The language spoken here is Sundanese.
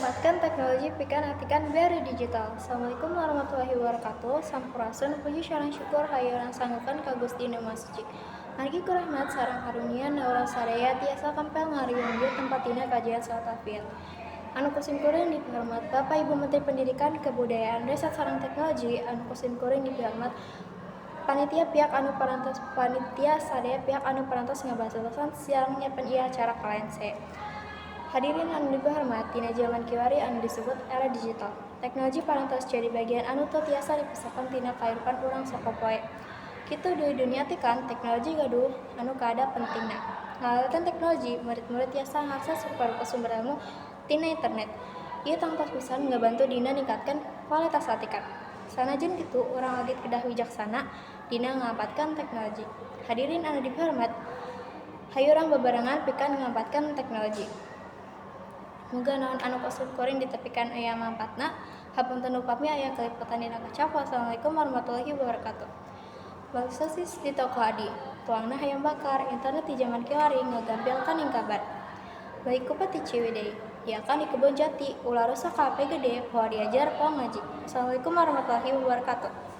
Manfaatkan teknologi pikeun atikan bere digital. Assalamualaikum warahmatullahi wabarakatuh. Sampurasun, puji sareng syukur hayu urang sanggakeun ka Gusti Nu Maha Suci. Margi ku rahmat sareng karunia na urang sadaya tiasa kempel ngariung di tempat dina kajian salat afiat. Anu ku simkuring dipihormat Bapak Ibu Menteri Pendidikan, Kebudayaan, Riset sareng Teknologi, anu ku simkuring dipihormat panitia pihak anu parantos panitia sadaya pihak anu parantos ngabantosan sareng nyiapkeun ieu acara kalayan sae. Hadirin anu dipihormat, dina jaman kiwari anu disebut era digital. Teknologi parantos jadi bagian anu teu tiasa dipisahkeun tina kahirupan urang sapopoe. Kitu deui dunia atikan, teknologi gaduh anu kaada pentingna. Ngalawetan teknologi, murid-murid tiasa ngakses rupa-rupa sumber ilmu tina internet. Ieu tangtos pisan ngabantu dina ningkatkeun kualitas atikan. Sanajan kitu, urang oge kedah wijaksana dina ngamanfaatkeun teknologi. Hadirin anu dipihormat, hayu urang bebarengan pikeun ngamanfaatkeun teknologi. Muga naon anu ku simkuring ditepikan aya mangpaatna. Hapunten upami aya kalepotan dina kecap. Wassalamualaikum warahmatullahi wabarakatuh. Beli sosis di toko Adi, tuangna hayam bakar, internet di jaman kiwari ngagampilkeun kabar. Beli kupat di Ciwidey, diakan di Kebon Jati, ulah rusak ka HP gede, poho diajar poho ngaji. Wassalamualaikum warahmatullahi wabarakatuh.